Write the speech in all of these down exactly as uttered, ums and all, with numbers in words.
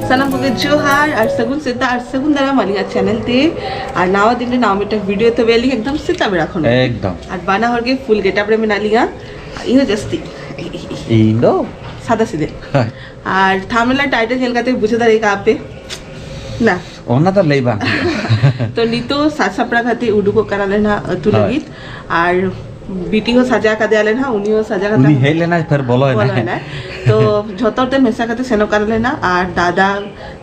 ᱥᱟᱱᱟᱢ ᱠᱚᱜᱮ ᱡᱚᱦᱟᱨ ᱟᱨ ᱥᱟᱹᱜᱩᱱ ᱥᱮᱛᱟᱜ ᱟᱨ ᱥᱟᱹᱜᱩᱱ ᱫᱟᱨᱟᱢ ᱟᱹᱞᱤᱧᱟᱜ ᱪᱮᱱᱮᱞ ᱛᱮ᱾ ᱟᱨ ᱱᱟᱣᱟ ᱫᱤᱱ ᱨᱮ ᱱᱟᱣᱟ ᱢᱤᱫᱴᱟᱝ ᱵᱷᱤᱰᱤᱭᱳ ᱛᱚᱵᱮ ᱟᱹᱞᱤᱧ ᱮᱠᱫᱚᱢ ᱥᱮᱛᱟᱜ ᱵᱮᱲᱟ ᱠᱷᱚᱱ ᱜᱮ᱾ ᱮᱠᱫᱚᱢ᱾ ᱟᱨ ᱵᱟᱱᱟ ᱦᱚᱲ ᱜᱮ ᱯᱷᱩᱞ ᱜᱮᱴᱟᱯ ᱨᱮ ᱢᱮᱱᱟᱜ ᱞᱤᱧᱟ᱾ ᱤᱧ ᱦᱚᱸ ᱡᱟᱹᱥᱛᱤ᱾ ᱤᱧ ᱫᱚ ᱥᱟᱫᱟ ᱥᱤᱫᱷᱮ᱾ ᱦᱳᱭ᱾ ᱟᱨ ᱛᱷᱟᱢᱵᱱᱮᱞ ᱟᱨ ᱴᱟᱭᱴᱮᱞ ᱧᱮᱞ ᱠᱟᱛᱮ ᱵᱩᱡᱷᱟᱹᱣ ᱫᱟᱲᱮ ᱠᱟᱜ ᱯᱮ ᱱᱟ᱾ ᱚᱱᱟ ᱫᱚ ᱞᱟᱹᱭ ᱵᱟᱝ ᱦᱩᱭᱩᱜᱼᱟ᱾ ᱛᱚ ᱱᱤᱛᱚᱜ ᱥᱟᱡᱽ ᱥᱟᱯᱲᱟᱣ ᱠᱟᱛᱮ ᱩᱰᱩᱠᱚᱜ ᱠᱟᱱᱟᱞᱮ ᱱᱟᱦᱟᱜ ᱟᱹᱛᱩ ᱦᱳᱭ᱾ ᱞᱟᱹᱜᱤᱫ᱾ ᱟᱨ ᱵᱤᱴᱤ ᱦᱚᱸ ᱥᱟᱡᱟᱣ ᱠᱟᱫᱮᱭᱟᱞᱮ ᱱᱟᱦᱟᱜ, ᱩᱱᱤ ᱦᱚᱸ ᱥᱟᱡᱟᱣ ᱠᱟᱛᱮ ᱩᱱᱤ ᱦᱮᱡ ᱞᱮᱱᱟᱭ, ᱯᱷᱮᱨ ᱵᱚᱞᱚᱭᱮᱱᱟᱭ᱾ ᱵᱚᱞᱚᱭᱮᱱᱟᱭ᱾ ᱛᱚ ᱡᱷᱚᱛᱚ ᱦᱚᱲ ᱛᱮ ᱢᱮᱥᱟ ᱠᱟᱛᱮ ᱥᱮᱱᱚᱜ ᱠᱟᱱᱟᱞᱮ ᱱᱟᱦᱟᱜ᱾ ᱟᱨ ᱫᱟᱫᱟ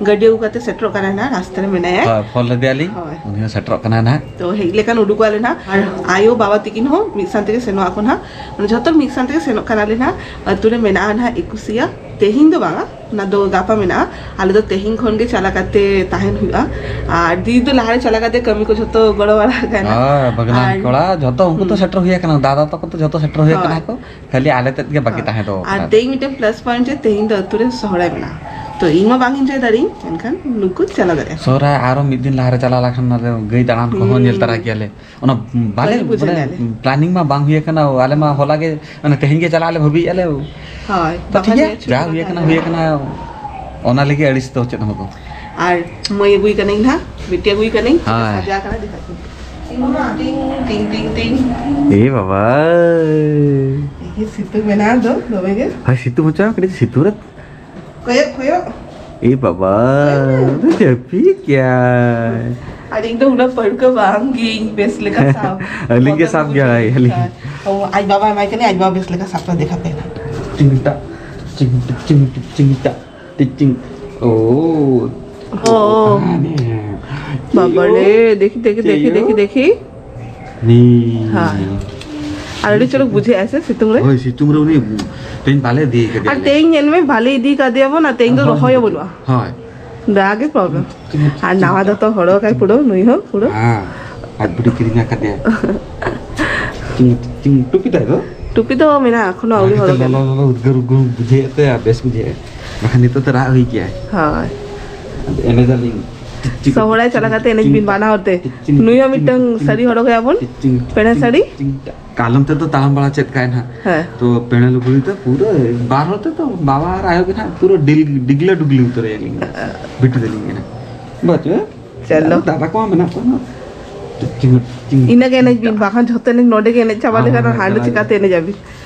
ᱜᱟᱹᱰᱤ ᱟᱹᱜᱩ ᱠᱟᱛᱮ ᱥᱮᱴᱮᱨᱚᱜ ᱠᱟᱱᱟᱭ ᱱᱟᱦᱟᱜ, ᱨᱟᱥᱛᱟ ᱨᱮ ᱢᱮᱱᱟᱭᱟ᱾ ᱦᱳᱭ, ᱯᱷᱳᱱ ᱞᱮᱫᱮᱭᱟᱞᱤᱧ, ᱦᱳᱭ᱾ ᱩᱱᱤ ᱦᱚᱸ ᱥᱮᱴᱮᱨᱚᱜ ᱠᱟᱱᱟᱭ ᱱᱟᱦᱟᱜ᱾ ᱛᱚ ᱦᱮᱡ ᱞᱮᱠᱷᱟᱱ ᱩᱰᱩᱠᱚᱜ ᱟᱞᱮ ᱱᱟᱦᱟᱜ᱾ ᱟᱨ ᱟᱭᱳ ᱵᱟᱵᱟ ᱛᱤᱠᱤᱱ ᱦᱚᱸ ᱢᱤᱫ ᱥᱟᱶ ᱛᱮᱜᱮ ᱥᱮᱱᱚᱜ ᱟᱠᱚ ᱱᱟᱦᱟᱜ, ᱢᱟᱱᱮ ᱡᱷᱚᱛᱚ ᱦᱚᱲ ᱢᱤᱫ ᱥᱟᱶ ᱛᱮᱜᱮ ᱥᱮᱱᱚᱜ ᱠᱟᱱᱟᱞᱮ ᱱᱟᱦᱟᱜ᱾ ᱟᱹᱛᱩ ᱨᱮ ᱢᱮᱱᱟᱜᱼᱟ ᱱᱟᱦᱟᱜ ᱮᱠᱩᱥᱤᱭᱟ, ᱛᱮᱦᱮᱧ ᱫᱚ ᱵᱟᱝᱟ, ᱚᱱᱟ ᱫᱚ ᱜᱟᱯᱟ ᱢᱮᱱᱟᱜᱼᱟ᱾ ᱟᱞᱮ ᱫᱚ ᱛᱮᱦᱮᱧ ᱠᱷᱚᱱ ᱜᱮ ᱪᱟᱞᱟᱣ ᱠᱟᱛᱮ ᱛᱟᱦᱮᱱ ᱦᱩᱭᱩᱜᱼᱟ᱾ ᱟᱨ ᱫᱤᱫᱤ ᱫᱚ ᱞᱟᱦᱟ ᱨᱮ ᱪᱟᱞᱟᱣ ᱠᱟᱛᱮ ᱠᱟᱹᱢᱤ ᱠᱚ ᱡᱷᱚᱛᱚ ᱜᱚᱲᱚ ᱵᱟᱲᱟ ᱟᱠᱟᱱᱟ᱾ ᱦᱳᱭ, ᱵᱟᱜᱽᱱᱟᱱ ᱟᱨ ᱠᱚᱲᱟ ᱡᱷᱚᱛᱚ ᱩᱱᱠᱩ ᱫᱚ ᱦᱩᱸ᱾ ᱥᱮᱴᱮᱨ ᱦᱩᱭ ᱟᱠᱟᱱᱟ, ᱫᱟᱫᱟ ᱛᱟᱠᱚ ᱫᱚ ᱡᱷᱚᱛᱚ ᱥᱮᱴᱮᱨ ᱦᱩᱭ ᱟᱠᱟᱱᱟ ᱦᱳᱭ᱾ ᱠᱚ, ᱠᱷᱟᱹᱞᱤ ᱟᱞᱮ ᱛᱮᱫ ᱜᱮ ᱵᱟᱹᱠᱤ ᱦᱳᱭ᱾ ᱛᱟᱦᱮᱸ ᱫᱚ ᱟᱨ ᱠᱟᱱᱟ᱾ ᱛᱮᱦᱮᱧ ᱢᱤᱫᱴᱮᱱ ᱯᱞᱟᱥ ᱯᱚᱭᱮᱱᱴ ᱡᱮ ᱛᱮᱦᱮᱧ ᱫᱚ ᱟᱹᱛᱩ ᱨᱮ ᱥᱚᱦᱨᱟᱭ ᱢᱮᱱᱟᱜᱼᱟ, ᱛᱚ ᱤᱧ ᱢᱟ ᱵᱟᱝ ᱤᱧ ᱮᱱᱡᱚᱭ ᱫᱟᱲᱮᱭᱟᱜᱼᱟᱹᱧ, ᱮᱱᱠᱷᱟᱱ ᱱᱩᱠᱩ ᱪᱟᱞᱟᱣ ᱫᱟᱲᱮᱭᱟᱜᱼᱟ᱾ ᱥᱚᱦᱨᱟᱭ ᱟᱨᱚ ᱢᱤᱫ ᱫᱤᱱ ᱞᱟᱦᱟ ᱨᱮ ᱪᱟᱞᱟᱣ ᱞᱮᱠᱷᱟᱱ ᱚᱱᱟ ᱫᱚ ᱜᱟᱹᱭ ᱫᱟᱬᱟᱱ ᱠᱚᱦᱚᱸ ᱦᱩᱸ᱾ ᱧᱮᱞ ᱛᱟᱨᱟ ᱠᱮᱭᱟᱞᱮ᱾ ᱚᱱᱟ ᱵᱟᱞᱮ ᱟᱹᱰᱤ ᱵᱩᱡᱷᱟᱹᱣ ᱢᱟᱱᱮ ᱞᱮᱭᱟᱞᱮ᱾ ᱯᱞᱟᱱᱤᱝ ᱢᱟ ᱵᱟᱝ ᱦᱩᱭ ᱟᱠᱟᱱᱟ, ᱟᱞᱮ ᱢᱟ ᱦᱚᱞᱟ ᱜᱮ, ᱢᱟᱱᱮ ᱛᱮᱦᱮᱧ ᱜᱮ ᱪᱟᱞᱟᱜ ᱟᱞᱮ ᱵᱷᱟᱵᱤᱭᱮᱫᱼᱟ ᱞᱮ᱾ ᱦᱳᱭ, ᱛᱚ ᱵᱟᱠᱷᱟᱱ ᱴᱷᱤᱠ ᱜᱮᱭᱟ, ᱱᱤᱭᱟᱹ ᱪᱷᱩᱴᱤ ᱡᱟ ᱢᱟ ᱦᱩᱭ ᱛᱟᱦᱮᱸ ᱟᱠᱟᱱᱟ, ᱠᱟᱱᱟ᱾ ᱦᱩᱭ ᱟᱠᱟᱱᱟ, ᱚᱱᱟ ᱞᱟᱹᱜᱤᱫ ᱟᱹᱲᱤᱥ ᱫᱚ ᱪᱮᱫ ᱦᱚᱸ ᱵᱟᱝ᱾ ᱟᱨ ᱢᱟᱹᱭ ᱟᱹᱜᱩᱭ ᱠᱟᱹᱱᱟᱹᱧ ᱱᱟᱦᱟᱜ, ᱵᱤᱴᱤ ᱟᱹᱜᱩᱭ ᱠᱟᱹᱱᱟᱹᱧ, ᱦᱳᱭ᱾ ᱥᱟᱡᱟᱣ ᱠᱟᱱᱟ ᱫᱮᱠᱷᱟ ᱠᱚ᱾ ᱴᱤᱝ, ᱴᱤᱝ, ᱴᱤᱝ, ᱴᱤᱝ, ᱴᱤᱝ᱾ ᱮ ᱵᱟᱵᱟ᱾ ᱮᱭ ᱥᱤᱛᱩᱝ ᱢᱮᱱᱟᱜᱼᱟ ᱫᱚ, ᱫᱚᱢᱮ ᱜᱮ᱾ ᱦᱳᱭ, ᱥᱤᱛᱩᱝ ᱦᱚᱪᱚ, ᱠᱟᱹᱴᱤᱡ ᱥᱤᱛᱩᱝ ᱨᱮ᱾ ᱠᱚᱭᱚᱜ, ᱠᱚᱭᱚᱜ᱾ ᱮ ᱵᱟᱵᱟ, ᱡᱟᱹᱯᱤᱫ ᱜᱮᱭᱟᱭ᱾ ᱟᱨ ᱤᱧ ᱫᱚ ᱩᱱᱟᱹᱜ ᱯᱟᱹᱨᱠᱟᱹ ᱵᱟᱝ ᱜᱤᱧ ᱵᱮᱥ ᱞᱮᱠᱟ ᱥᱟᱵ᱾ ᱟᱹᱞᱤᱧ ᱜᱮ ᱥᱟᱵ ᱜᱮᱭᱟᱭ, ᱟᱹᱞᱤᱧ᱾ ᱦᱳᱭ᱾ ᱚ, ᱟᱡ ᱵᱟᱵᱟ ᱮᱢᱟᱭ ᱠᱟᱱᱟᱭ, ᱟᱡ ᱵᱟᱵᱟ ᱵᱮᱥ ᱞᱮᱠᱟ ᱥᱟᱵ ᱠᱟᱛᱮ ᱫᱮᱠᱷᱟ ᱯᱮ᱾ ᱪᱤᱝᱴᱟ, ᱪᱤᱝᱴᱟ, ᱪᱤᱝᱴᱟ, ᱪᱤᱝᱴᱟ, ᱴᱤᱪᱤᱝ᱾ ᱳ᱾ ᱳ᱾ ᱟᱨᱮ᱾ ᱵᱟᱵᱟ ᱨᱮ, ᱫᱮᱠᱷᱤ, ᱫᱮᱠᱷᱤ, ᱫᱮᱠᱷᱤ, ᱪᱮᱭᱳ᱾ ᱫᱮᱠᱷᱤ, ᱫᱮᱠᱷᱤ᱾ ᱱᱤ᱾ ᱦᱳᱭ᱾ ᱟᱨ ᱟᱹᱰᱤ ᱪᱚᱨᱚᱠ ᱵᱩᱡᱷᱟᱹᱜᱼᱟ ᱥᱮ ᱥᱤᱛᱩᱝ ᱨᱮ? ᱦᱳᱭ, ᱥᱤᱛᱩᱝ ᱨᱮ ᱩᱱᱤ ᱛᱮᱦᱮᱧ ᱵᱟᱞᱮ ᱤᱫᱤ ᱠᱟᱫᱮᱭᱟ ᱟᱨ ᱞᱮ᱾ ᱛᱮᱦᱮᱧ ᱧᱮᱞ ᱢᱮ, ᱵᱟᱞᱮ ᱤᱫᱤ ᱠᱟᱫᱮᱭᱟ ᱵᱚᱱ, ᱟᱨ ᱛᱮᱦᱮᱧ ᱫᱚ ᱦᱳᱭ, ᱨᱚᱦᱚᱭ ᱦᱚᱸ ᱦᱳᱭ᱾ ᱵᱟᱹᱱᱩᱜᱼᱟ᱾ ᱦᱳᱭ᱾ ᱫᱟᱜ ᱜᱮ ᱯᱨᱚᱵᱞᱮᱢ᱾ ᱪᱤᱝ, ᱟᱨ ᱪᱤᱝ, ᱱᱟᱣᱟ ᱪᱤᱝ᱾ ᱫᱚᱛᱚ ᱦᱚᱨᱚᱜᱟᱭ ᱯᱩᱨᱟᱹ ᱱᱩᱭ ᱦᱚᱸ ᱯᱩᱨᱟᱹ᱾ ᱦᱮᱸ, ᱟᱡ ᱵᱩᱰᱷᱤ ᱠᱤᱨᱤᱧ ᱟᱠᱟᱫᱮᱭᱟ᱾ ᱪᱤᱝ, ᱪᱤᱝ, ᱴᱩᱯᱤ ᱛᱟᱭ ᱫᱚ? ᱴᱩᱯᱤ ᱫᱚ ᱢᱮᱱᱟᱜᱼᱟ, ᱮᱠᱷᱚᱱᱳ ᱟᱹᱣᱨᱤ ᱟᱨ ᱱᱤᱛᱚᱜ ᱦᱚᱨᱚᱜᱟᱭ᱾ ᱞᱚᱞᱚ ᱞᱚᱞᱚ ᱩᱫᱽᱜᱟᱹᱨ ᱩᱫᱽᱜᱟᱹᱨ ᱵᱩᱡᱷᱟᱹᱣᱮᱫ ᱛᱮ ᱟᱨ ᱵᱮᱥ ᱵᱩᱡᱷᱟᱹᱜᱼᱟ᱾ ᱦᱳᱭ᱾ ᱟᱫᱚ ᱮᱱᱮᱡᱟᱞᱤᱧ᱾ ᱥᱚᱦᱚᱲᱟᱭ ᱪᱟᱞᱟᱣ ᱠᱟᱛᱮ ᱮᱱᱮᱡ ᱵᱤᱱ ᱵᱟᱱᱟ ᱦᱚᱲ ᱛᱮ᱾ ᱱᱩᱭ ᱦᱚᱸ ᱢᱤᱫᱴᱟᱝ ᱥᱟᱹᱲᱤ ᱦᱚᱨᱚᱜᱟᱭᱟ ᱵᱚᱱ, ᱯᱮᱲᱟ ᱥᱟᱹᱲᱤ᱾ ᱠᱟᱞᱚᱢ ᱛᱮᱫᱚ ᱛᱟᱲᱟᱢ ᱵᱟᱲᱟ ᱪᱮᱫ ᱠᱟᱭ ᱱᱟᱦᱟᱜ᱾ ᱦᱮᱸ᱾ ᱛᱚ ᱯᱮᱲᱟ ᱞᱩᱜᱽᱲᱤ ᱫᱚ ᱯᱩᱨᱟᱹ ᱵᱟᱨ ᱦᱚᱲ ᱛᱮᱫᱚ ᱵᱟᱵᱟ ᱟᱨ ᱟᱭᱳ ᱜᱮ ᱱᱟᱦᱟᱜ ᱯᱩᱨᱟᱹ ᱰᱤᱞ-, ᱰᱤᱜᱽᱞᱟᱹ ᱰᱩᱜᱽᱞᱤ ᱩᱛᱟᱹᱨ ᱟᱭᱟᱞᱤᱧ ᱠᱟᱱᱟ᱾ ᱵᱤᱴᱤ ᱛᱟᱹᱞᱤᱧ ᱠᱟᱱᱟ᱾ ᱵᱟᱪ, ᱦᱮᱸ? ᱪᱚᱞᱚ᱾ ᱫᱟᱫᱟ ᱠᱚ ᱢᱮᱱᱟᱜ ᱠᱚᱣᱟ ᱱᱟᱦᱟᱜ᱾ ᱪᱤᱝ-, ᱪᱤᱝ-, ᱤᱱᱟᱹ ᱜᱮ ᱮᱱᱮᱡ ᱵᱤᱱ, ᱵᱟᱠᱷᱟᱱ ᱡᱷᱚᱛᱚ ᱮᱱᱮᱡ ᱱᱚᱰᱮ ᱜᱮ ᱮᱱᱮᱡ ᱪᱟᱵᱟ ᱦᱳᱭ, ᱞᱮᱠᱷᱟᱱ ᱦᱳᱭ, ᱦᱟᱸᱰᱮ ᱦᱳᱭ᱾ ᱪᱤᱠᱟᱛᱮ ᱮᱱᱮᱡ ᱟᱵᱤᱱ?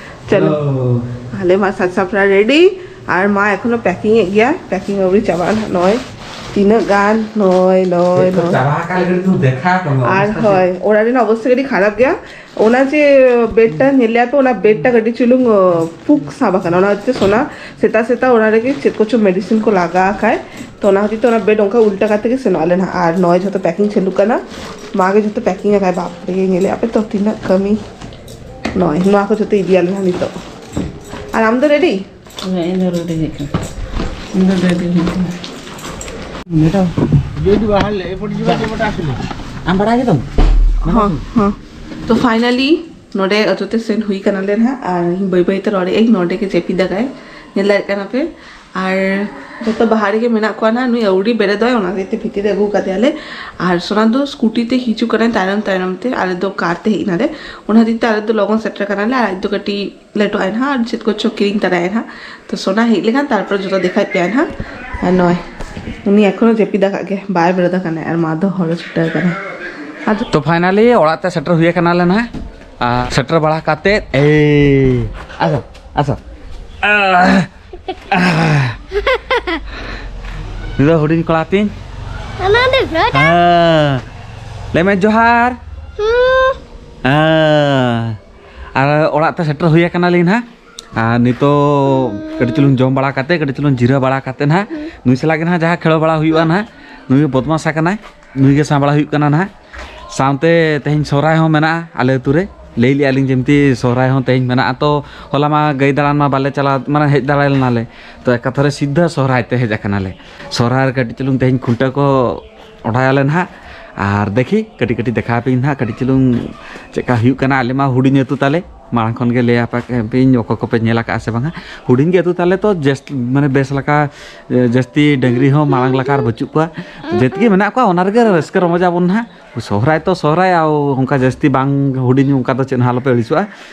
ᱪᱚᱞᱚ᱾ ᱪᱚᱞᱚ᱾ ᱟᱞᱮ ᱢᱟ ᱥᱟᱡᱽ ᱥᱟᱯᱲᱟᱣ ᱨᱮᱰᱤ, ᱟᱨ ᱢᱟ ᱮᱠᱷᱚᱱᱳ ᱯᱮᱠᱤᱝ ᱮᱫ ᱜᱮᱭᱟ, ᱯᱮᱠᱤᱝ ᱟᱹᱣᱨᱤ ᱪᱟᱵᱟᱜᱼᱟ ᱱᱟᱦᱟᱜ᱾ ᱱᱚᱜᱼᱚᱭ ᱛᱤᱱᱟᱹᱜ ᱜᱟᱱ, ᱱᱚᱜᱼᱚᱭ, ᱱᱚᱜᱼᱚᱭ, ᱪᱮᱫ ᱠᱚ ᱱᱚᱜᱼᱚᱭ᱾ ᱪᱟᱵᱟ ᱟᱠᱟᱫ ᱞᱮᱠᱟ ᱠᱤᱱᱛᱩ ᱫᱮᱠᱷᱟ ᱠᱚ ᱟᱨ ᱚᱵᱚᱥᱛᱟ ᱦᱳᱭ, ᱪᱮᱫ? ᱚᱲᱟᱜ ᱨᱮᱱᱟᱜ ᱚᱵᱚᱥᱛᱟ ᱠᱟᱹᱴᱤᱡ ᱠᱷᱟᱨᱟᱯ ᱜᱮᱭᱟ᱾ ᱚᱱᱟ ᱡᱮ ᱵᱮᱰ ᱴᱟ ᱧᱮᱞ ᱞᱮᱜᱼᱟ ᱯᱮ, ᱚᱱᱟ ᱵᱮᱰ ᱴᱟ ᱠᱟᱹᱴᱤᱡ ᱪᱩᱞᱩᱝ, ᱚ, ᱯᱷᱩᱠ ᱥᱟᱵ ᱟᱠᱟᱱᱟ᱾ ᱚᱱᱟ ᱦᱚᱛᱮᱡ ᱛᱮ ᱥᱳᱱᱟ ᱥᱮᱛᱟᱜ ᱥᱮᱛᱟᱜ ᱚᱱᱟ ᱨᱮᱜᱮ ᱪᱮᱫ ᱠᱚᱪᱚ ᱢᱮᱰᱤᱥᱤᱱ ᱠᱚ ᱞᱟᱜᱟᱣ ᱟᱠᱟᱫ, ᱛᱚ ᱚᱱᱟ ᱦᱚᱛᱮᱡ ᱛᱮ ᱚᱱᱟ ᱵᱮᱰ ᱚᱱᱠᱟ ᱩᱞᱴᱟ ᱠᱟᱛᱮ ᱜᱮ ᱥᱮᱱᱚᱜ ᱟᱞᱮ ᱱᱟᱦᱟᱜ᱾ ᱟᱨ ᱱᱚᱜᱼᱚᱭ ᱡᱷᱚᱛᱚ ᱯᱮᱠᱤᱝ ᱪᱟᱹᱞᱩᱜ ᱠᱟᱱᱟ, ᱢᱟ ᱜᱮ ᱡᱷᱚᱛᱚ ᱯᱮᱠᱤᱝ ᱟᱠᱟᱫ᱾ ᱵᱟᱯ ᱨᱮ, ᱧᱮᱞᱮᱫᱼᱟ ᱯᱮ ᱛᱚ ᱛᱤᱱᱟᱹᱜ ᱠᱟᱹᱢᱤ᱾ ᱱᱚᱜᱼᱚᱭ ᱱᱚᱣᱟ ᱠᱚ ᱡᱷᱚᱛᱚ ᱤᱫᱤᱭᱟᱞᱮ ᱱᱟᱦᱟᱜ ᱱᱤᱛᱚᱜ᱾ ᱟᱨ ᱟᱢ ᱫᱚ ᱨᱮᱰᱤ? ᱦᱮᱸ, ᱤᱧ ᱫᱚ ᱨᱮᱰᱤ ᱜᱮ ᱠᱟᱹᱱᱟᱹᱧ᱾ ᱤᱧ ᱫᱚ ᱨᱮᱰᱤ ᱜᱮ ᱠᱟᱹᱱᱟᱹᱧ᱾ ᱡᱩᱫᱤ ᱵᱟᱦᱟᱞ ᱮᱯᱚᱨ ᱡᱩᱫᱤ ᱵᱟᱦᱟᱞ ᱮᱯᱚᱨ ᱟᱥᱩᱞ᱾ ᱟᱢ ᱵᱟᱲᱟᱭ ᱜᱮᱛᱚᱢ? ᱦᱚᱸ, ᱦᱚᱸ᱾ ᱛᱚ finally ᱱᱚᱰᱮ ᱟᱹᱛᱩ ᱛᱮ ᱥᱮᱱ ᱦᱩᱭ ᱠᱟᱱᱟᱞᱮ ᱱᱟᱦᱟᱜ, ᱟᱨ ᱤᱧ ᱵᱟᱹᱭ ᱵᱟᱹᱭ ᱛᱮ ᱨᱚᱲᱮᱫ ᱟᱹᱧ, ᱱᱚᱰᱮ ᱜᱮ ᱡᱟᱹᱯᱤᱫ ᱫᱟᱠᱟᱭ, ᱧᱮᱞ ᱫᱟᱲᱮᱭᱟᱜ ᱠᱟᱱᱟ ᱯᱮ᱾ ᱟᱨ ᱡᱚᱛᱚ ᱵᱟᱦᱟ ᱨᱮᱜᱮ ᱢᱮᱱᱟᱜ ᱠᱚᱣᱟ ᱱᱟᱦᱟᱜ, ᱱᱩᱭ ᱟᱹᱣᱲᱤ ᱵᱮᱨᱮᱫᱚᱜᱼᱟᱭ, ᱚᱱᱟ ᱦᱚᱛᱮᱡ ᱛᱮ ᱵᱷᱤᱛᱤᱨ ᱨᱮ ᱟᱹᱜᱩ ᱠᱟᱫᱮᱭᱟᱞᱮ᱾ ᱟᱨ ᱥᱳᱱᱟ ᱫᱚ ᱥᱠᱩᱴᱤ ᱛᱮ ᱦᱤᱡᱩᱜ ᱠᱟᱱᱟᱭ ᱛᱟᱭᱱᱚᱢ ᱛᱟᱭᱱᱚᱢ ᱛᱮ, ᱟᱞᱮ ᱫᱚ ᱠᱟᱨ ᱛᱮ ᱦᱮᱡ ᱮᱱᱟᱞᱮ, ᱚᱱᱟ ᱦᱚᱛᱮᱡ ᱛᱮ ᱟᱞᱮ ᱫᱚ ᱞᱚᱜᱚᱱ ᱥᱮᱴᱮᱨ ᱠᱟᱱᱟᱞᱮ, ᱟᱨ ᱟᱡ ᱫᱚ ᱠᱟᱹᱴᱤᱡ ᱞᱮᱴᱚᱜ ᱟᱭ ᱱᱟᱦᱟᱜ, ᱟᱨ ᱪᱮᱫ ᱠᱚᱪᱚ ᱠᱤᱨᱤᱧ ᱛᱟᱨᱟᱭᱟᱭ ᱱᱟᱦᱟᱜ᱾ ᱛᱚ ᱥᱳᱱᱟ ᱦᱮᱡ ᱞᱮᱠᱷᱟᱱ ᱛᱟᱨᱯᱚᱨ ᱡᱚᱛᱚ ᱫᱮᱠᱷᱟᱭ ᱯᱮᱭᱟ ᱱᱟᱦᱟᱜ᱾ ᱟᱨ ᱱᱚᱜᱼᱚᱭ ᱩᱱᱤ ᱮᱠᱷᱚᱱᱳ ᱡᱟᱹᱯᱤᱫ ᱟᱠᱟᱫ ᱜᱮ, ᱵᱟᱭ ᱵᱮᱨᱮᱫ ᱟᱠᱟᱱᱟ, ᱟᱨ ᱢᱟ ᱫᱚ ᱦᱚᱨᱚ ᱪᱷᱩᱴᱟᱹᱣ ᱠᱟᱱᱟ᱾ ᱟᱫᱚ ᱛᱚ finally ᱚᱲᱟᱜ ᱛᱮ ᱥᱮᱴᱮᱨ ᱦᱩᱭ ᱟᱠᱟᱱᱟᱞᱮ ᱱᱟᱦᱟᱜ, ᱟᱨ ᱥᱮᱴᱮᱨ ᱵᱟᱲᱟ ᱠᱟᱛᱮᱫ, ᱮᱭ, ᱟᱥᱟ, ᱟᱥᱟ, ᱟᱦ, ᱟᱦ᱾ ᱱᱩᱭ ᱫᱚ ᱦᱩᱰᱤᱧ ᱠᱚᱲᱟ ᱛᱤᱧ᱾ ᱚᱱᱟ ᱫᱚ ᱵᱨᱚ ᱫᱚ? ᱦᱮᱸ᱾ ᱞᱟᱹᱭ ᱢᱮ ᱡᱚᱦᱟᱨ᱾ ᱦᱩᱸ᱾ ᱦᱮᱸ᱾ ᱟᱨ ᱚᱲᱟᱜ ᱛᱮ ᱥᱮᱴᱮᱨ ᱦᱩᱭ ᱟᱠᱟᱱᱟᱞᱤᱧ ᱱᱟᱦᱟᱜ᱾ ᱟᱨ ᱱᱤᱛᱚᱜ ᱠᱟᱹᱴᱤᱡ ᱪᱩᱞᱩᱝ ᱡᱚᱢ ᱵᱟᱲᱟ ᱠᱟᱛᱮ, ᱠᱟᱹᱴᱤᱡ ᱪᱩᱞᱩᱝ ᱡᱤᱨᱟᱹᱣ ᱵᱟᱲᱟ ᱠᱟᱛᱮ ᱱᱟᱦᱟᱜ, ᱱᱩᱭ ᱥᱟᱞᱟᱜ ᱜᱮ ᱱᱟᱦᱟᱜ ᱡᱟᱦᱟᱸ ᱠᱷᱮᱞ ᱵᱟᱲᱟ ᱦᱩᱭᱩᱜᱼᱟ ᱱᱟᱦᱟᱜ, ᱱᱩᱭ ᱜᱮ ᱵᱚᱫᱢᱟᱥ ᱟᱠᱟᱱᱟᱭ, ᱱᱩᱭ ᱜᱮ ᱥᱟᱶ ᱵᱟᱲᱟ ᱦᱩᱭᱩᱜ ᱠᱟᱱᱟ ᱱᱟᱦᱟᱜ᱾ ᱥᱟᱶᱛᱮ ᱛᱮᱦᱮᱧ ᱥᱚᱦᱨᱟᱭ ᱦᱚᱸ ᱢᱮᱱᱟᱜᱼᱟ ᱟᱞᱮ ᱟᱹᱛᱩ ᱨᱮ᱾ ᱞᱟᱹᱭ ᱞᱮᱜᱼᱟ ᱞᱤᱧ ᱡᱮ ᱢᱤᱫᱴᱤᱡ ᱥᱚᱦᱨᱟᱭ ᱦᱚᱸ ᱛᱮᱦᱮᱧ ᱢᱮᱱᱟᱜᱼᱟ, ᱛᱚ ᱦᱚᱞᱟ ᱢᱟ ᱜᱟᱹᱭ ᱫᱟᱬᱟᱱ ᱢᱟ ᱵᱟᱞᱮ ᱪᱟᱞᱟᱣ, ᱢᱟᱱᱮ ᱦᱮᱡ ᱫᱟᱲᱮ ᱞᱮᱱᱟᱞᱮ, ᱛᱚ ᱮᱠᱟᱛᱷᱚᱨᱮ ᱥᱤᱫᱷᱟᱹ ᱥᱚᱦᱨᱟᱭ ᱛᱮ ᱦᱮᱡ ᱟᱠᱟᱱᱟᱞᱮ᱾ ᱥᱚᱦᱨᱟᱭ ᱨᱮ ᱠᱟᱹᱴᱤᱡ ᱪᱩᱞᱩᱝ ᱛᱮᱦᱮᱧ ᱠᱷᱩᱱᱴᱟᱹᱣ ᱠᱚ ᱚᱰᱟᱭᱟᱞᱮ ᱱᱟᱦᱟᱜ᱾ ᱟᱨ ᱫᱮᱠᱷᱤ, ᱠᱟᱹᱴᱤᱡ ᱠᱟᱹᱴᱤᱡ ᱫᱮᱠᱷᱟᱣ ᱟᱯᱮᱭᱟᱹᱧ ᱱᱟᱦᱟᱜ ᱠᱟᱹᱴᱤᱡ ᱪᱩᱞᱩᱝ ᱪᱮᱫᱠᱟ ᱦᱩᱭᱩᱜ ᱠᱟᱱᱟ᱾ ᱟᱞᱮ ᱢᱟ ᱦᱩᱰᱤᱧ ᱟᱹᱛᱩ ᱛᱟᱞᱮ, ᱢᱟᱲᱟᱝ ᱠᱷᱚᱱ ᱜᱮ ᱞᱟᱹᱭ ᱟᱯᱮ ᱯᱮᱭᱟᱹᱧ, ᱚᱠᱚᱭ ᱠᱚᱯᱮ ᱧᱮᱞ ᱟᱠᱟᱫᱼᱟ ᱥᱮ ᱵᱟᱝᱟ᱾ ᱦᱩᱰᱤᱧ ᱜᱮ ᱟᱹᱛᱩ ᱛᱟᱞᱮ, ᱛᱚ ᱡᱟᱹᱥ-, ᱢᱟᱱᱮ ᱵᱮᱥ ᱞᱮᱠᱟ, ᱮ, ᱡᱟᱹᱥᱛᱤ ᱰᱟᱹᱝᱨᱤ ᱦᱚᱸ ᱢᱟᱲᱟᱝ ᱞᱮᱠᱟ ᱟᱨ ᱵᱟᱹᱪᱩᱜ ᱠᱚᱣᱟ᱾ ᱡᱮᱛᱜᱮ ᱢᱮᱱᱟᱜ ᱠᱚᱣᱟ, ᱚᱱᱟ ᱨᱮᱜᱮ ᱨᱟᱹᱥᱠᱟᱹ ᱨᱚᱢᱚᱡᱽ ᱟᱵᱚᱱ ᱱᱟᱦᱟᱜ᱾ ᱥᱚᱦᱨᱟᱭ ᱛᱚ ᱥᱚᱦᱨᱟᱭ, ᱟᱨ ᱚᱱᱠᱟ ᱡᱟᱹᱥᱛᱤ ᱵᱟᱝ ᱦᱩᱰᱤᱧ, ᱚᱱᱠᱟ ᱫᱚ ᱪᱮᱫ ᱦᱚᱸ ᱟᱞᱚᱯᱮ ᱟᱹᱲᱤᱥᱚᱜᱼᱟ᱾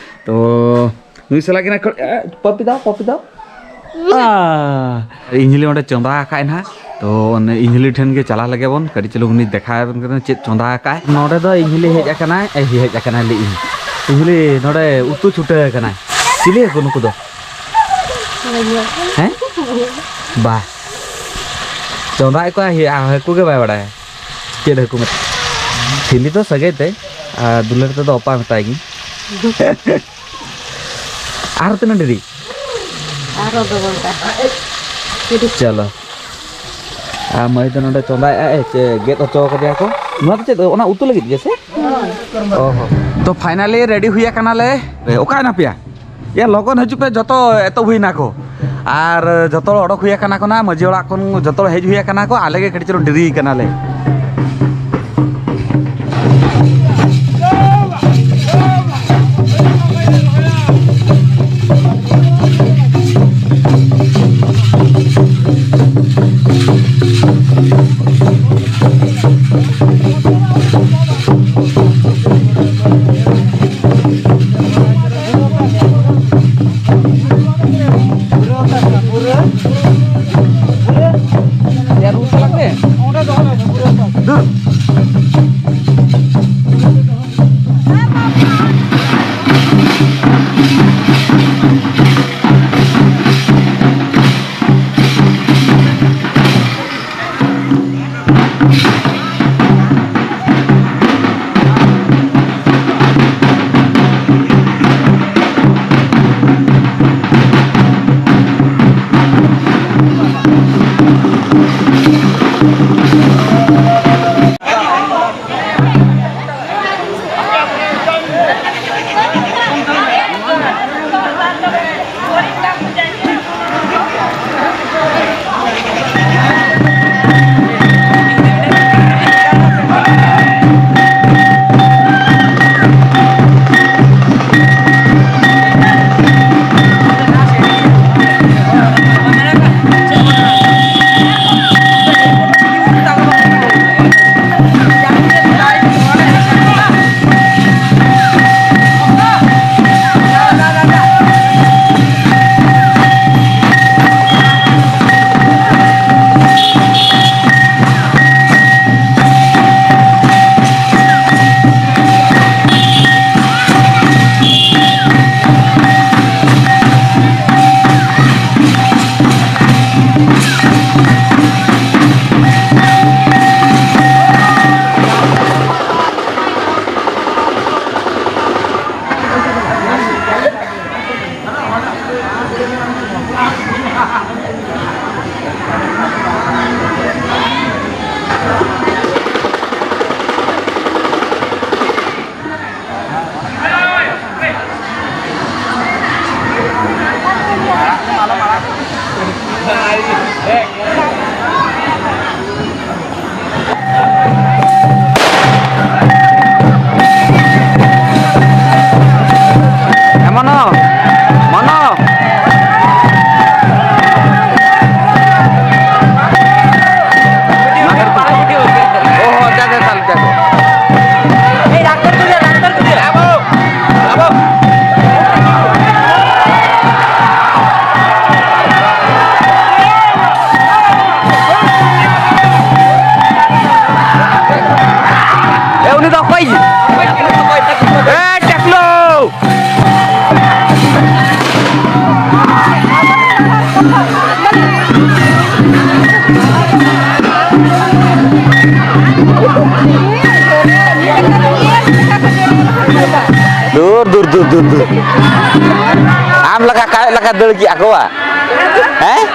ᱛᱚ ᱱᱩᱭ ᱥᱟᱞᱟᱜ ᱜᱮ ᱱᱟᱜ ᱠᱷᱟᱱ, ᱮ, ᱯᱟᱯᱤ ᱫᱟᱣ, ᱯᱟᱯᱤ ᱫᱟᱣ᱾ ᱟ, ᱤᱧ ᱦᱤᱞᱤ ᱚᱸᱰᱮ ᱪᱚᱸᱫᱟ ᱟᱠᱟᱫ ᱱᱟᱦᱟᱜ᱾ ᱛᱚ ᱚᱱᱮ ᱤᱧ ᱦᱤᱞᱤ ᱴᱷᱮᱱ ᱜᱮ ᱪᱟᱞᱟᱣ ᱞᱮᱜᱮ ᱵᱚᱱ, ᱠᱟᱹᱴᱤᱡ ᱪᱩᱞᱩᱝ ᱩᱱᱤ ᱫᱮᱠᱷᱟᱣ ᱟᱵᱚᱱ ᱠᱟᱱᱟ ᱪᱮᱫ ᱪᱚᱸᱫᱟ ᱟᱠᱟᱫ᱾ ᱱᱚᱰᱮ ᱫᱚ ᱤᱧ ᱦᱤᱞᱤ ᱦᱮᱡ ᱟᱠᱟᱱᱟᱭ, ᱮ, ᱦᱮᱡ ᱟᱠᱟᱱᱟᱭ ᱞᱟᱹᱭ ᱤᱧ᱾ ᱤᱧ ᱦᱤᱞᱤ ᱱᱚᱰᱮ ᱩᱛᱩ ᱪᱷᱩᱴᱟᱹᱣ ᱟᱠᱟᱱᱟᱭ᱾ ᱪᱤᱞᱤ ᱦᱟᱹᱠᱩ ᱱᱩᱠᱩ ᱫᱚ? ᱦᱮᱸ? ᱵᱟ᱾ ᱪᱚᱸᱫᱟᱭᱮᱫ ᱠᱚᱣᱟ ᱦᱤ-, ᱟ, ᱦᱟᱹᱠᱩ ᱜᱮ ᱵᱟᱭ ᱵᱟᱲᱟᱭᱟ᱾ ᱪᱮᱫ ᱦᱟᱹᱠᱩ ᱢᱮᱛᱟ? ᱦᱤᱞᱤ ᱫᱚ ᱥᱟᱹᱜᱟᱹᱭ ᱛᱮ, ᱟᱨ ᱫᱩᱞᱟᱹᱲ ᱛᱮᱫᱚ ᱚᱯᱟ ᱢᱮᱛᱟᱭ ᱜᱤᱧ᱾ ᱟᱨ ᱛᱤᱱᱟᱹᱜ ᱰᱮᱨᱤ? ᱟᱨᱚ ᱫᱚ ᱵᱟᱝ ᱠᱟᱱᱟ᱾ ᱪᱚᱞᱚ᱾ ᱟᱨ ᱢᱟᱹᱭ ᱫᱚ ᱱᱚᱰᱮ ᱪᱚᱸᱫᱟᱭᱮᱫᱼᱟ, ᱮ, ᱪᱮ ᱜᱮᱫ ᱦᱚᱪᱚ ᱠᱟᱫᱮᱭᱟ ᱠᱚ᱾ ᱱᱚᱣᱟ ᱫᱚ ᱪᱮᱫ? ᱚᱱᱟ ᱩᱛᱩ ᱞᱟᱹᱜᱤᱫ ᱜᱮ ᱥᱮ? ᱚ ᱦᱚᱸ᱾ ᱛᱚ finally ready ᱦᱩᱭ ᱟᱠᱟᱱᱟᱞᱮ᱾ ᱮ, ᱚᱠᱟᱭ ᱱᱟᱯᱮᱭᱟ? ᱭᱟ, ᱞᱚᱜᱚᱱ ᱦᱤᱡᱩᱜ ᱯᱮ, ᱡᱚᱛᱚ ᱮᱛᱚᱦᱚᱵ ᱦᱩᱭ ᱱᱟ ᱠᱚ᱾ ᱟᱨ ᱡᱚᱛᱚ ᱦᱚᱲ ᱚᱰᱚᱠ ᱦᱩᱭ ᱟᱠᱟᱱᱟ ᱠᱚ ᱱᱟ, ᱢᱟᱹᱡᱷᱤ ᱚᱲᱟᱜ ᱠᱷᱚᱱ ᱡᱚᱛᱚ ᱦᱚᱲ ᱦᱮᱡ ᱦᱩᱭ ᱟᱠᱟᱱᱟ ᱠᱚ, ᱟᱞᱮ ᱜᱮ ᱠᱟᱹᱴᱤᱡ ᱪᱩᱞᱩᱝ ᱰᱮᱨᱤ ᱠᱟᱱᱟᱞᱮ᱾ ᱮ ᱢᱟᱱᱚ, ᱢᱟᱱᱚ᱾ ᱚ ᱦᱚᱸ, ᱡᱟᱜᱮ ᱛᱟᱦᱞᱮ, ᱡᱟᱜᱮ᱾ ᱮ, ᱩᱱᱤ ᱫᱚ ᱚᱠᱚᱭ? ᱮ, ᱴᱮᱠᱞᱳ! ᱫᱩᱨ, ᱫᱩᱨ, ᱫᱩᱨ, ᱫᱩᱨ, ᱫᱩᱨ᱾ ᱟᱢ ᱞᱮᱠᱟ ᱠᱟᱭᱚᱜ ᱞᱮᱠᱟ ᱫᱟᱹᱲ ᱠᱮᱜᱼᱟ ᱠᱚ ᱵᱟ? ᱦᱮᱸ?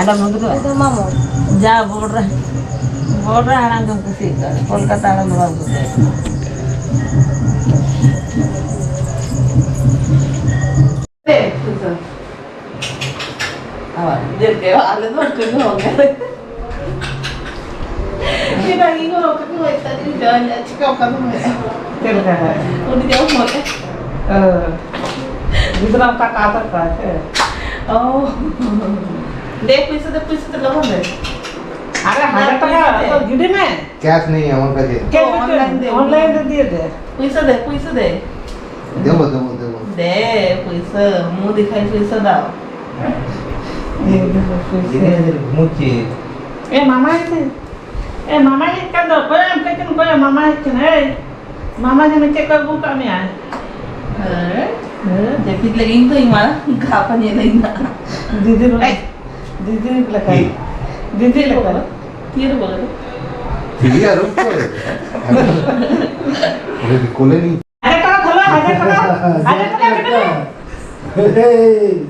ᱢᱟᱢᱚ᱾ ᱡᱟ ᱵᱳᱨᱰ ᱨᱮ, ᱵᱳᱨᱰ ᱨᱮ ᱟᱲᱟᱝ ᱜᱮᱢ ᱠᱩᱥᱤᱭᱟᱜ ᱠᱟᱱᱟ, ᱠᱳᱞᱠᱟᱛᱟ ᱟᱲᱟᱝ ᱫᱚ ᱵᱟᱢ ᱠᱩᱥᱤᱭᱟᱜ ᱠᱟᱱᱟ᱾ ᱟᱵᱟᱨ ᱡᱮᱛᱮ ᱟᱞᱮ ᱫᱚ ᱪᱮᱫ ᱦᱚᱸ ᱵᱟᱝ᱾ ᱪᱮᱫᱟᱜ ᱤᱧ ᱦᱚᱸ ᱚᱱᱠᱟ ᱠᱚ ᱢᱮᱛᱟ ᱫᱤᱧ, ᱡᱟᱣᱟᱭ ᱞᱮ ᱪᱤᱠᱟ ᱚᱱᱠᱟ ᱫᱚ ᱢᱮᱱᱟᱜᱼᱟ᱾ ᱪᱮᱫ ᱞᱮᱠᱟ ᱦᱟᱸᱜ? ᱩᱱᱤ ᱡᱮᱢᱚᱱ ᱢᱚᱱᱮ᱾ ᱚ᱾ ᱜᱤᱫᱽᱨᱟᱹ ᱚᱱᱠᱟ ᱠᱚ ᱟᱫᱚᱜ ᱠᱚᱣᱟ ᱥᱮ? ᱚ᱾ ᱫᱮ ᱯᱩᱭᱥᱟᱹ ᱫᱮ, ᱯᱩᱭᱥᱟᱹ ᱫᱮ, ᱞᱚᱜᱚᱱ ᱫᱮ᱾ ᱟᱨᱮ ᱦᱟᱡᱟᱨ ᱴᱟᱠᱟ ᱫᱮ᱾ ᱛᱚ ᱜᱤᱰᱤ ᱢᱮ᱾ Cash नहीं है हमारे पास ये। Cash तो online दे। Online दे दिए दे। ᱯᱩᱭᱥᱟᱹ ᱫᱮ, ᱯᱩᱭᱥᱟᱹ ᱫᱮ᱾ ᱫᱮᱵᱚ, ᱫᱮᱵᱚ, ᱫᱮᱵᱚ᱾ ᱫᱮ, ᱯᱩᱭᱥᱟᱹ, ᱢᱩ ᱫᱤᱠᱷᱟᱭ ᱯᱩᱭᱥᱟᱹ ᱫᱟᱣ᱾ ᱫᱮᱵᱚ, ᱯᱩᱭᱥᱟᱹ᱾ ᱫᱮᱵᱚ, ᱫᱮᱵᱚ, ᱢᱩᱪᱤ᱾ ᱮ ᱢᱟᱢᱟ ᱦᱮᱡ ᱠᱟᱱ᱾ ᱮ ᱢᱟᱢᱟ ᱦᱮᱡ ᱠᱟᱱ ᱫᱚ, ᱚᱠᱚᱭ ᱟᱢ ᱴᱷᱮᱱ ᱠᱷᱚᱱ ᱚᱠᱚᱭ ᱢᱟᱢᱟ ᱦᱮᱡ ᱠᱟᱱᱟ? ᱮᱭ, ᱢᱟᱢᱟ ᱡᱟᱹᱱᱤᱡ ᱪᱮᱫ ᱠᱚ ᱟᱹᱜᱩ ᱠᱟᱜ ᱢᱮᱭᱟ? ᱦᱮᱸ, ᱦᱮᱸ, ᱡᱟᱹᱯᱤᱫ ᱞᱟᱹᱜᱤᱫ ᱤᱧ ᱫᱚ ᱤᱧ ᱢᱟ ᱜᱷᱟᱯ ᱧᱮᱞ ᱤᱧ ᱫᱚ᱾ ᱫᱤᱫᱤ ᱨᱚᱲ᱾ ᱮᱭ᱾ ᱫᱤᱫᱤ ᱞᱮᱠᱟ᱾ ᱪᱮᱫ? ᱫᱤᱫᱤ ᱞᱮᱠᱟ᱾ ᱛᱤᱨᱮ ᱵᱚᱞᱚ? ᱛᱤᱨᱮ ᱟᱨᱚ ᱠᱚ᱾ ᱟᱨᱮ ᱠᱚᱞᱮ ᱱᱤ᱾ ᱦᱟᱡᱟᱨ ᱴᱟᱠᱟ ᱫᱷᱚᱨᱚ, ᱦᱟᱡᱟᱨ ᱴᱟᱠᱟ᱾ ᱦᱟᱡᱟᱨ ᱴᱟᱠᱟ ᱠᱟᱹᱴᱤᱡ᱾ ᱦᱮᱭ᱾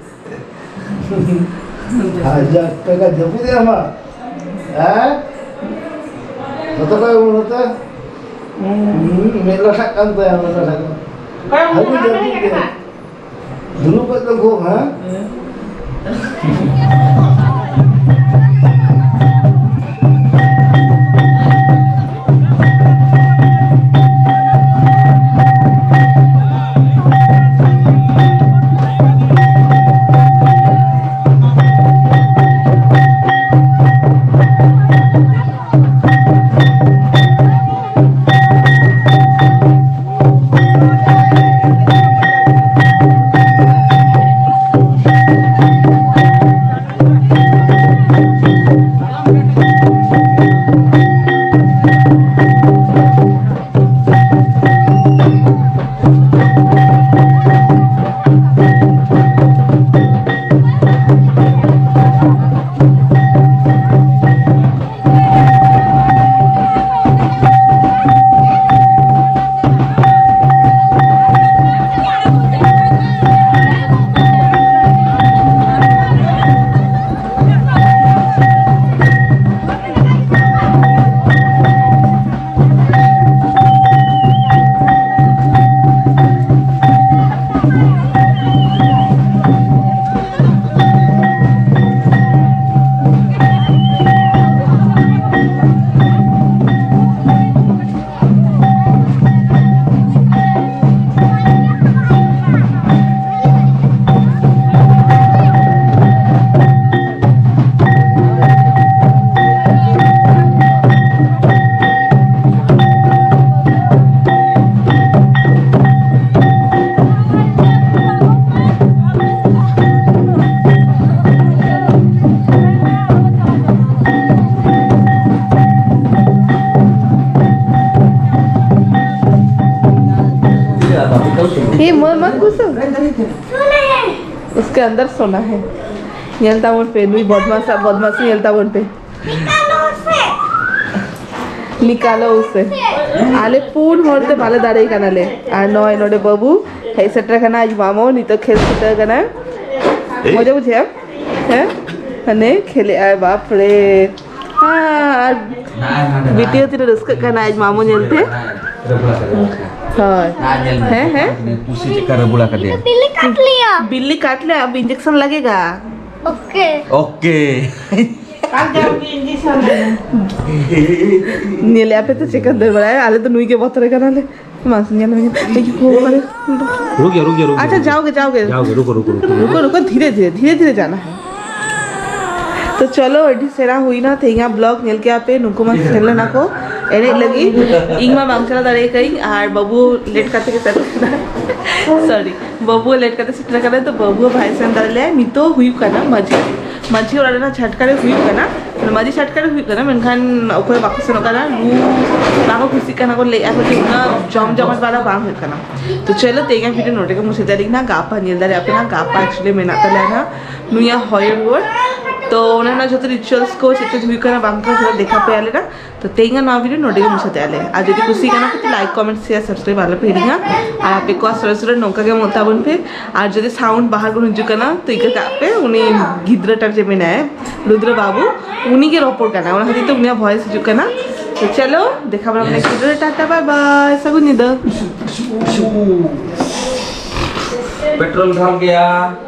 ᱦᱟᱡᱟᱨ ᱴᱟᱠᱟ ᱡᱟᱹᱯᱩᱫ ᱮ ᱮᱢᱟ? ᱦᱮᱸ? ᱱᱚᱛᱮ ᱠᱷᱚᱡ ᱩᱱ ᱱᱚᱛᱮ᱾ ᱦᱩᱸ᱾ ᱦᱩᱸ, ᱢᱮᱫ ᱞᱟᱴᱷᱟᱜ ᱠᱟᱱ ᱛᱟᱭᱟ, ᱢᱮᱫ ᱞᱟᱴᱷᱟᱜ ᱠᱟᱱ᱾ ᱚᱠᱚᱭ ᱩᱱ ᱦᱟᱹᱠᱩ ᱱᱚᱛᱮ ᱡᱟᱹᱯᱩᱫ ᱦᱮᱡ ᱜᱮ᱾ ᱟᱠᱟᱱᱟ? ᱫᱩᱲᱩᱵ ᱠᱷᱚᱡ ᱫᱚ ᱜᱚᱜ, ᱦᱮᱸ? ᱦᱮᱸ᱾ ये मत मत घुसो। उसके अंदर सोना है। ᱧᱮᱞ ᱛᱟᱵᱚᱱ ᱯᱮ, ᱱᱩᱭ ᱵᱚᱫᱢᱟᱥᱟᱜ ᱵᱚᱫᱢᱟᱥᱤ ᱧᱮᱞ ᱛᱟᱵᱚᱱ ᱯᱮ᱾ ᱱᱤᱠᱟᱞᱳ ᱩᱥᱮ᱾ ᱟᱞᱮ ᱯᱩᱱ ᱦᱚᱲ ᱛᱮ ᱵᱟᱞᱮ ᱫᱟᱲᱮᱭᱟᱜ ᱠᱟᱱᱟᱞᱮ᱾ ᱟᱨ ᱱᱚᱜᱼᱚᱭ ᱱᱚᱰᱮ ᱵᱟᱹᱵᱩ ᱦᱮᱡ ᱥᱮᱴᱮᱨ ᱠᱟᱱᱟ, ᱟᱡ ᱢᱟᱢᱚ ᱱᱤᱛᱚᱜ ᱠᱷᱮᱞ ᱪᱷᱩᱴᱟᱹᱣ ᱠᱟᱱᱟ᱾ ᱢᱚᱡᱟ ᱵᱩᱡᱷᱟᱹᱜᱼᱟ? ᱦᱮᱸ? ᱦᱟᱱᱮ ᱠᱷᱮᱞᱮᱜᱼᱟᱭ, ᱵᱟᱯ ᱨᱮ᱾ ᱟᱨ ᱵᱤᱴᱤ ᱦᱚᱸ ᱛᱤᱱᱟᱹᱜ ᱨᱟᱹᱥᱠᱟᱹᱜ ᱠᱟᱱᱟ ᱟᱡ ᱢᱟᱢᱚ ᱧᱮᱞᱛᱮ᱾ ᱦᱳᱭ᱾ ᱦᱮᱸ, ᱦᱮᱸ᱾ ᱯᱩᱥᱤ ᱪᱮᱫᱠᱟ ᱨᱟᱹᱵᱩᱲ ᱟᱠᱟᱫᱮᱭᱟ᱾ बिल्ली काट लिया। बिल्ली काट लिया, अब इंजेक्शन लगेगा। ओके। ओके। ᱧᱮᱞᱮ ᱟᱯᱮ ᱛᱚ ᱪᱮᱫᱠᱟ ᱫᱟᱹᱲ ᱵᱟᱲᱟᱭᱟ, ᱟᱞᱮ ᱫᱚ ᱱᱩᱭ ᱜᱮ ᱵᱚᱛᱚᱨᱮ ᱠᱟᱱᱟᱞᱮ᱾ ᱢᱟ ᱧᱮᱞ ᱢᱮ, ᱧᱮᱞ ᱢᱮ᱾ ᱟᱪᱪᱷᱟ, ᱡᱟᱣᱜᱮ, ᱡᱟᱣᱜᱮ, ᱡᱟᱣᱜᱮ, ᱨᱩᱠᱚ, ᱨᱩᱠᱚ, ᱨᱩᱠᱚ, ᱨᱩᱠᱚ᱾ ᱨᱩᱠᱚ, ᱨᱩᱠᱚ, ᱫᱷᱤᱨᱮ ᱫᱷᱤᱨᱮ, ᱫᱷᱤᱨᱮ ᱫᱷᱤᱨᱮ ᱡᱟᱱᱟ ᱦᱮᱸ᱾ ᱛᱚ ᱪᱚᱞᱚ, ᱟᱹᱰᱤ ᱪᱮᱦᱨᱟ ᱦᱩᱭᱱᱟ ᱛᱮᱦᱮᱧᱟᱜ ᱵᱞᱚᱜ᱾ ᱧᱮᱞ ᱠᱮᱜᱼᱟ ᱯᱮ, ᱱᱩᱠᱩ ᱢᱟ ᱥᱮᱱ ᱞᱮᱱᱟ ᱠᱚ ᱮᱱᱮᱡ ᱞᱟᱹᱜᱤᱫ᱾ ᱤᱧ ᱢᱟ ᱵᱟᱝ ᱪᱟᱞᱟᱣ ᱫᱟᱲᱮ ᱠᱟᱹᱧ, ᱟᱨ ᱵᱟᱹᱵᱩ ᱞᱮᱴ ᱠᱟᱛᱮ ᱜᱮ ᱥᱮᱱ ᱠᱟᱱᱟ᱾ ᱥᱚᱨᱤ, ᱵᱟᱹᱵᱩ ᱞᱮᱴ ᱠᱟᱛᱮ ᱥᱮᱴᱮᱨ ᱠᱟᱱᱟ, ᱛᱚ ᱵᱟᱹᱵᱩ ᱵᱷᱟᱭ ᱥᱮᱱ ᱫᱟᱲᱮ ᱞᱮᱭᱟ᱾ ᱱᱤᱛᱚᱜ ᱦᱩᱭᱩᱜ ᱠᱟᱱᱟ ᱢᱟᱹᱡᱷᱤ, ᱢᱟᱹᱡᱷᱤ ᱚᱲᱟᱜ ᱨᱮᱱᱟᱜ ᱪᱷᱟᱴᱠᱟ ᱨᱮ ᱦᱩᱭᱩᱜ ᱠᱟᱱᱟ, ᱢᱟᱹᱡᱷᱤ ᱪᱷᱟᱴᱠᱟ ᱨᱮ ᱦᱩᱭᱩᱜ ᱠᱟᱱᱟ, ᱢᱮᱱᱠᱷᱟᱱ ᱚᱠᱚᱭ ᱵᱟᱠᱚ ᱥᱮᱱᱚᱜ ᱠᱟᱱᱟ, ᱨᱩ ᱵᱟᱠᱚ ᱠᱷᱩᱥᱤᱜ ᱠᱟᱱᱟ ᱠᱚ, ᱞᱟᱹᱭᱮᱫᱼᱟ ᱠᱚ ᱡᱮ ᱩᱱᱟᱹᱜ ᱡᱚᱢ ᱡᱚᱢᱟᱴ ᱵᱟᱞᱟ ᱵᱟᱝ ᱦᱩᱭᱩᱜ ᱠᱟᱱᱟ᱾ ᱛᱚ ᱪᱚᱞᱚ, ᱛᱮᱦᱮᱧᱟᱜ ᱵᱷᱤᱰᱤᱭᱳ ᱱᱚᱰᱮ ᱜᱮ ᱢᱩᱪᱟᱹᱫ ᱟᱹᱞᱤᱧ ᱱᱟ᱾ ᱜᱟᱯᱟ ᱧᱮᱞ ᱫᱟᱲᱮᱭᱟᱜ ᱯᱮ ᱱᱟ, ᱜᱟᱯᱟ ᱮᱠᱪᱩᱭᱮᱞᱤ ᱢᱮᱱᱟᱜ ᱛᱟᱞᱮᱭᱟ ᱱᱟ ᱱᱩᱭᱟᱜ ᱦᱚᱭᱚ ᱨᱩᱣᱟᱹᱲ᱾ ᱛᱚ ᱚᱱᱟ ᱨᱮᱱᱟᱜ ᱡᱚᱛᱚ ᱨᱤᱪᱩᱣᱟᱞᱥ ᱠᱚ ᱪᱮᱫ ᱪᱮᱫ ᱦᱩᱭᱩᱜ ᱠᱟᱱᱟ ᱵᱟᱝ ᱠᱟᱱᱟ, ᱡᱚᱛᱚ ᱫᱮᱠᱷᱟ ᱯᱮ ᱟᱞᱮ ᱱᱟ᱾ ᱛᱚ ᱛᱮᱦᱮᱧᱟᱜ ᱱᱚᱣᱟ ᱵᱷᱤᱰᱤᱭᱳ ᱱᱚᱰᱮ ᱜᱮ ᱢᱩᱪᱟᱹᱫ ᱟᱞᱮ᱾ ᱟᱨ ᱡᱩᱫᱤ ᱠᱩᱥᱤ ᱠᱟᱱᱟ ᱯᱮ, ᱛᱚ ᱞᱟᱭᱤᱠ, ᱠᱚᱢᱮᱱᱴ, ᱥᱮᱭᱟᱨ, ᱥᱟᱵᱥᱠᱨᱟᱭᱤᱵ ᱟᱞᱚ ᱯᱮ ᱦᱤᱲᱤᱧᱟ᱾ ᱟᱨ ᱟᱯᱮ ᱠᱚᱣᱟᱜ ᱥᱚᱨᱮᱥ ᱥᱚᱨᱮᱥ ᱱᱚᱝᱠᱟ ᱜᱮ ᱮᱢᱚᱜ ᱛᱟᱵᱚᱱ ᱯᱮ᱾ ᱟᱨ ᱡᱩᱫᱤ ᱥᱟᱣᱩᱱᱰ ᱵᱟᱦᱟᱨ ᱠᱷᱚᱱ ᱦᱤᱡᱩᱜ ᱠᱟᱱᱟ, ᱛᱚ ᱤᱠᱟᱹ ᱠᱟᱜ ᱯᱮ, ᱩᱱᱤ ᱜᱤᱫᱽᱨᱟᱹ ᱴᱟᱜ ᱡᱮ ᱢᱮᱱᱟᱭᱟ, ᱨᱩᱫᱨᱚ ᱵᱟᱹᱵᱩ, ᱩᱱᱤ ᱜᱮ ᱨᱚᱯᱚᱲ ᱠᱟᱱᱟ, ᱚᱱᱟ ᱠᱷᱟᱹᱛᱤᱨ ᱛᱮ ᱩᱱᱤᱭᱟᱜ ᱵᱷᱚᱭᱮᱥ ᱦᱤᱡᱩᱜ ᱠᱟᱱᱟ᱾ ᱛᱚ ᱪᱚᱞᱚ, ᱫᱮᱠᱷᱟ ᱵᱟᱲᱟ ᱢᱟᱱᱮ ᱜᱤᱫᱽᱨᱟᱹ, ᱴᱟᱴᱟ, ᱵᱟᱭ ᱵᱟᱭ, ᱥᱟᱹᱜᱩᱱ ᱧᱤᱫᱟᱹ᱾ पेट्रोल ढल गया।